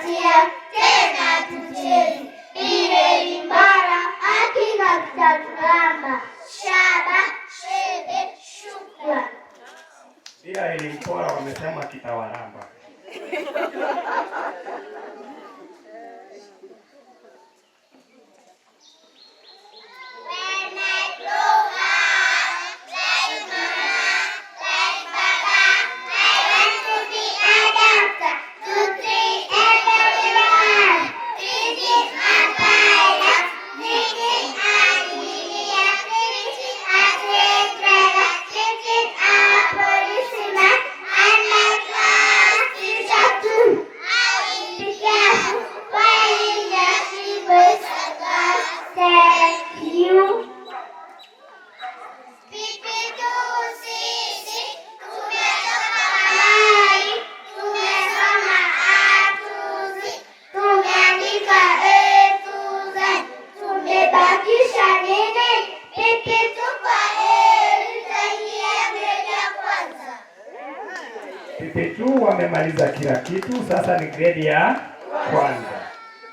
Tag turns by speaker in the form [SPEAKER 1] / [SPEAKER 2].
[SPEAKER 1] Tunapatia tena tuchezi. Ile limbara hakika kitatulamba. Shaba, shebe, shukran.
[SPEAKER 2] Bila elimu bora wamesema kitawaramba.
[SPEAKER 1] When I grow up, like mama, like papa, I want to be a doctor to treat everyone. Treating a pilot, treating an engineer, treating a train driver, treating a policeman, and my class teacher too. I will be careful while in the boys and girls. Thank you. PP2 sisi tumetoka mbali, tumesoma A to Z, tumeandika A to Z, tumebakisha nini? PP2 kwa heri, tutaingia grade ya kwanza.
[SPEAKER 2] PP2 wamemaliza kila kitu, sasa ni grade ya kwanza.